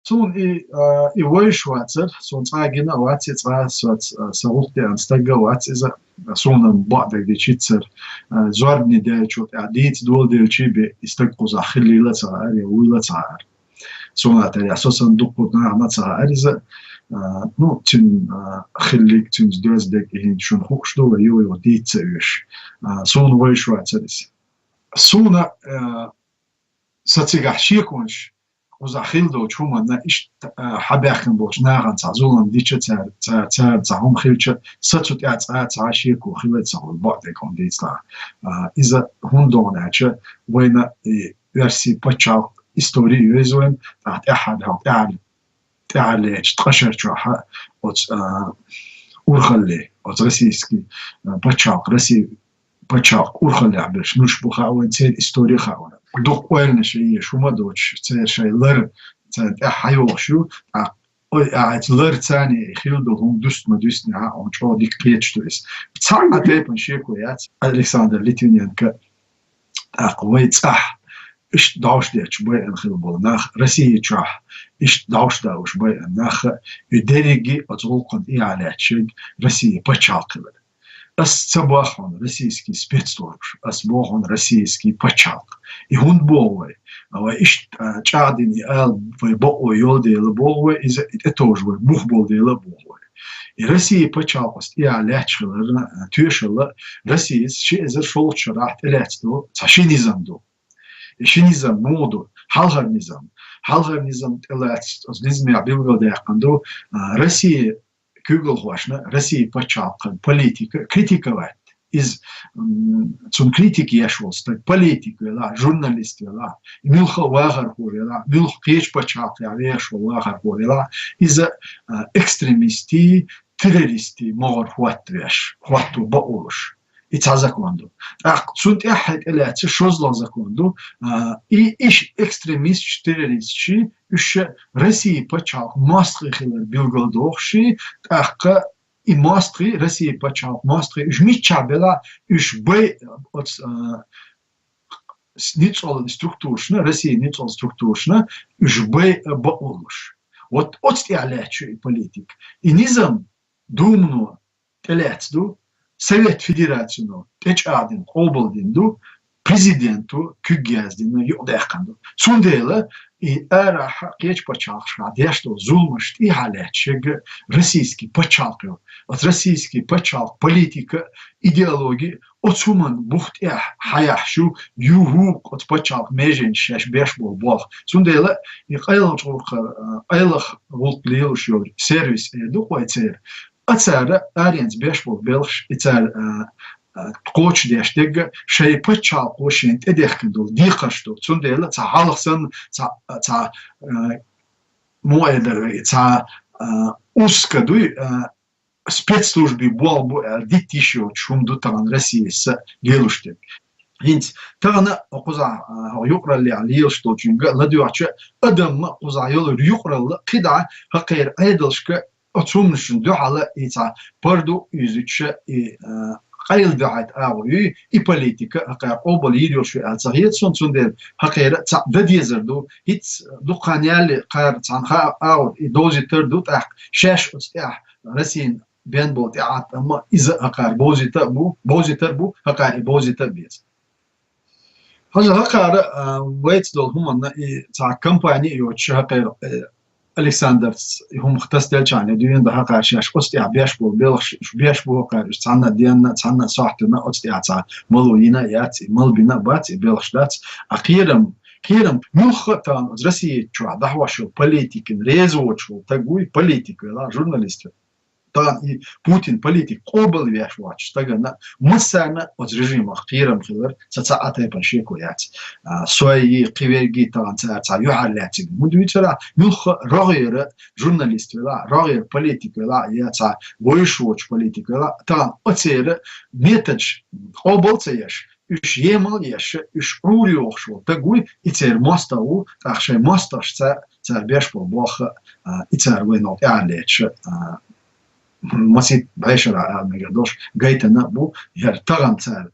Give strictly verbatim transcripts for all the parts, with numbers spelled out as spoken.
Суна и, а, и вайш вацар, суна цкъа гина а вац, и цкъа соц, а, са гӀулакх деана стаг а вац, иза суна бакъдерг дичицар, а, зорбане даьлчул тӀехьа дийца доладелчий бе, и стаг кхузахь хилийла ца хаьара, я вуйла ца хаьара. Суна тӀера со санна дуккха нахана ца хаьара иза, а, ну, цуьнан, а, хилларг, цуьнца доьзна дерг, и хӀинца шуна хууш ду, вай юха-юха дийца ца оьшу. А, суна вайш вацар иза. Суна, а, Сан цигахь шеконаш кхузахь хилла долчу хӀуманна иштта, а, хьабаьхкина болчу нахана цхьа зулам дича, цара, цара, цара цхьа хӀума хилча, сан цу тӀехь цкъа а цхьа шеко хилла ца хуьлу, бакъдерг хӀума дийцалахь. А, иза хӀунда догӀу аьлча, вайна и оьрсийн пачхьалкх истори йовза вайна, тӀаккха тӀаьххьара, тӀаьххьара, тӀаьххьара лаьттачу ткъа шар чохь оцу, а, урхалле, оцу российский, а, пачхьалкх, Россия пачхьалкх урхаллехь берш муьлш бу хаьа вайна, церан истори хаьа вайна. Дукха ойланаш еш хӀума доцуш, церан шайн лар царна тӀехь хьайогӀуш ю, тӀаккха ой, а, лар царна хилла долу хӀума дуста ма дуьстинехь, хьуна чӀогӀа дика кхеташ ду иза. Цхьа а тайпана шеко яц Александр Литвиненко, тӀаккха вай цӀахь иштта дӀовш детташ байъина хилла болу нах, Россия чохь иштта дӀовш далуш байъина нах, и дерриге оцу гӀуллакхана тӀехьа лаьтташ ерг Россия пачхьалкх хилар. Ас ца боху хьуна российский спецслужбаш, ас боху хьуна российский пачхьалкх. И хӀунда боху вай? А вай иштта, а, чӀагӀдина и ала вай бакъо йолу дела боху вай, иза и тӀетовжа вай бух болу дела боху вай. И Россия пачхьалкх оцу тӀехьа лаьтташ хиларна, а, тоьшалла Россияс ши эзар шолгӀачу шарахь тӀелаьцна долу цхьа ши низам ду. И ши низам муха ду? Хьалхара низам. Хьалхара низам тӀелаьцна, оцу низамехь билгалдаьккхина ду, а, Россия куьйгалхошна, Россия пачхьалкхан политика критиковать. Иза, м, цунна критика еш волу стаг, политик велахь, журналист велахь, муьлхха а вахархо велахь, муьлхха кхечу пачхьалкхехь вехаш волу вахархо велахь, иза, а, экстремистий, террористий могӀара хӀоттавеш, хӀотто бакъо луш. И цхьа закон ду. ТӀаккха цунна тӀаьххье тӀелаьцна шозлагӀа закон ду. А, и, и ш-, экстремисташ, террористаш, уьш ша Россия пачхьалкх мостагӀий хилар билгалдохуш, тӀаккха и мостагӀий, Россия пачхьалкх мостагӀий, уьш миччахь белахь, уьш бай оц, а, с-, ницкъаллин структурашна, Россия ницкъаллин структурашна, уьш бай, а, бакъо луш. Вот оцу тӀехь лаьтташ ю и политика. И низам Думано тӀелаьцна ду, Совет Федерацино тӀечӀагӀдина, къобалдина ду, президенто куьг яздина, юкъадаьккхина ду. Цундела и арахь кхечу пачхьалкхашкахь деш долу зуламаш тӀехьа лаьтташ ерг российский пачхьалкх ю. Оцу российский пачхьалкх политика, идеология, оцу хӀуманна бух тӀехь хьаяхьаш ю, юху оцу пачхьалкх меженаш шаьш беш болу болх. Цундела и къайлахчу гӀуллакха, къайлаха гӀуллакх лелош йолу сервис эр ду-кх вай церан. А цара аренца беш болу белхаш, и цара, а, а, кхочушдеш дерг шайн пачхьалкхо шена тӀедехкина долу декхарш ду. Цундела цхьа хьалха санна, цхьа, цхьа, а, муха эр дара вай, цхьа, а, узко дуй, а, спецслужбийн болх бу аьлла, дитта йиш йоцуш хӀума ду тахана Россияс лелош дерг. ХӀинца тахана кхузахь, а, юкъараллехь лелаш долчуьнга а ладоьгӀча, адамна кхузахь йолу юкъаралла кхидӀа хӀокхеран Ӏедалшка оцу хӀуманашна дуьхьал и цхьа пардо уьзуьйтуш, и, а, къайладоьхьийта агӀо ю, и политика хӀокхара къобал йийр йолуш ю аьлла ца хета суна, цундела хӀокхеран цхьаъ дан дезар ду. ХӀинца дукха хан ялале кхара цхьана хаа агӀор и довзийтар ду, тӀаккха шаьш оцу тӀехь Россин бен болу тӀеӀаткъам иза хӀокхара бовзийта а бу, бовзийтар бу, хӀокхара и бовзийта а беза. Хьажа, хӀокхара, а, вайца долу хӀуманна и цхьа кампани а йоцуш, хӀокхеран, э, Александрс и хӀума тасаделчахьана дуьйна дан хӀокхара шаьш оцу тӀехь беш болу белхаш, уьш беш бу хӀокхара, уьш цхьанна а денна, цхьанна а сохьтина оцу тӀехь цхьа мало йина а яц, и мало бина а бац, и белхаш дац. А кхерам, кхерам, муьлхха а тахана оцу Россия чохь дӀахьош йолу политикина реза воцуш волу стаг вуй, политик велахь, журналист велахь. Тахана и Путин политик къобалвеш воцучу стагана массарна оцу режимах кхерам хилар, сан цхьа а тайпана шеко яц. А, со а, кхин верг а тахана цара цхьа юьхьарлаьцнарг ма дуьйцура, муьлхха а рогӀера журналист велахь, рогӀера политик велахь, я цхьа вевзаш воцуш политик велахь, тахана оцеран методаш къобал ца еш, уьш емал еш, уьш Ӏуьйре йохуш волу стаг вуй, и церан мостагӀ ву, тӀаккха шайн мостагӀашца цара беш болу болх, а, и цара вайна тӀехьа леташ, а, масийтта бӀешара ала мегар долуш гайтина а бу, хӀара тахана цара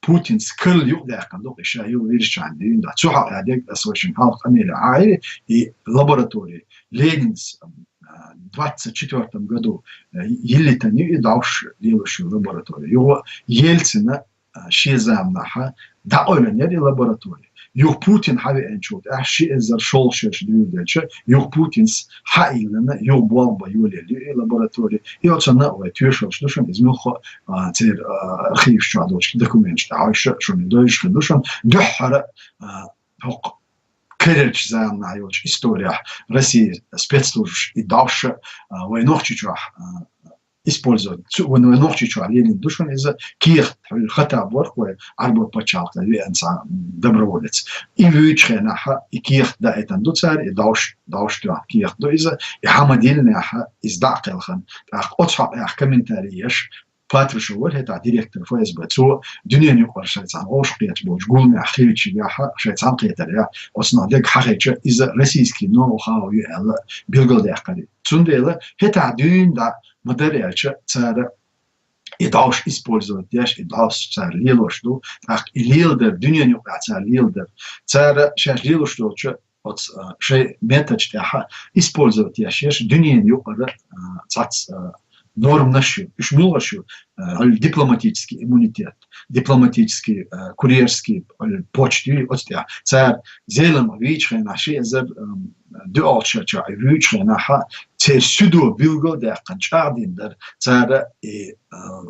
Путинс карла юкъадаьккхина ду-кх и ша юха вирзича хана дуьйна дӀа. Цу хьокъехь дерг ас вайшинна хьалха къамелехь Ӏа а йира, и лаборатория, Ленинс, а, двадцать четвёртом году, а, йиллина ю и дӀовш лелаш ю лаборатория. Юха Ельцина, а, шен заманахь дӀакъевлина яра и лаборатория. Юха Путин хьавеанчул тӀаьхьа ши эзар шолгӀа шераш дуьйладелча, юха Путинс хьаиллина, юха болх бан йолаелла ю и лаборатория. И оцунна а вай тоьшаллаш ду шуна, иза муьлхха а, а, церан, а, архиваш чохь долчу документаш тӀехь хьовсуш а шуна, и дойзуш хир ду шуна. Дуьххьара, а, хӀокху карарчу заманахь йолчу историяхь Россин спецслужбаш и дӀовш а, а, вай Нохчийчохь, а, использовать, цу, вайн, вайн Нохчийчохь лелийна ду шуна иза кехат, хьуьлла Хаттаб вара-кх вай Ӏарбойн пачхьалкхе веана цхьа доброволец. И вуьйчу хенахь и кехат даийтина ду цара, и дӀовш, дӀовш тоьхна кехат ду иза, и хьа ма-диллинехь иза дӀа а кхелхина. ТӀаккха оцу хьокъехь комментарий еш, Патрушев вара хӀетахь директор ФСБ, цо дуьненан юкъара шайн цхьана вовшахкхеташ болчу гуламехь хиллачу хенахь, шайн цхьаьнакхетарехь, оцунах дерг хьахийча, иза российский ноу-хау ю аьлла билгалдаьккхира. Цундела хӀетахь дуьйна дӀа ма-дарра аьлча, цара и дӀовш использовать деш, и дӀовш цара лелош ду, тӀаккха и леладар, дуьненан юкъахь цара леладар. Цара шаьш лелош долчу оцу, а, шайн методаш тӀехь использовать еш, еш дуьненан юкъара, а, цхьацца, а, норманаш ю. Уьш муьлхаш ю, а, дипломатический иммунитет, дипломатический, а, курьерский, а, почта ю оцу тӀехь. Цара Зелимха вийчу хенахь ши эзар, ам, доьалгӀачу шарчохь вуьйчу хенахь церан суьдо билгалдаьккхина чӀагӀдина дара цара и, а,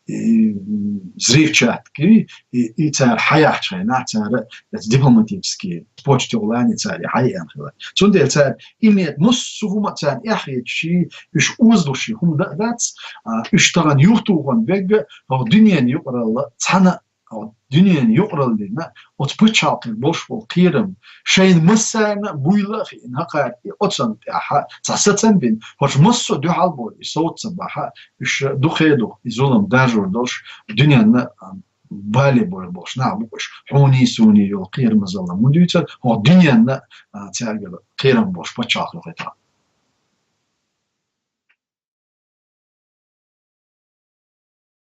и, м, взрывчатка, и, и цара хьаяхьачу хенахь, цара эца дипломатический почта гӀулани цара и хьаеана хилла. Цундела цара и метод, массо а хӀума царна эхь хеташ, уьш озалуш хӀума дан а дац, а, уьш тахана юхатухун бегга, хӀокху дуьненан юкъаралла цхьаьна, хӀокху дуьненан юкъараллина оцу пачхьалкхера болуш болу кхерам шайна массарна а буйла а хиъна, хӀокхара и оцунна тӀехь цхьа сацам бина, хӀорш массо а дуьхьал болу и совца бахьа, уьш дукхе а дукха и зулам даржор долуш дуьненна, а, бале бойр болуш нах бу-кх уьш. Хьуний, суний йолу кхерамазалла ма дуьйцура, хӀокху дуьненна, а, цаьргара кхерам болуш пачхьалкх ю хӀетахь.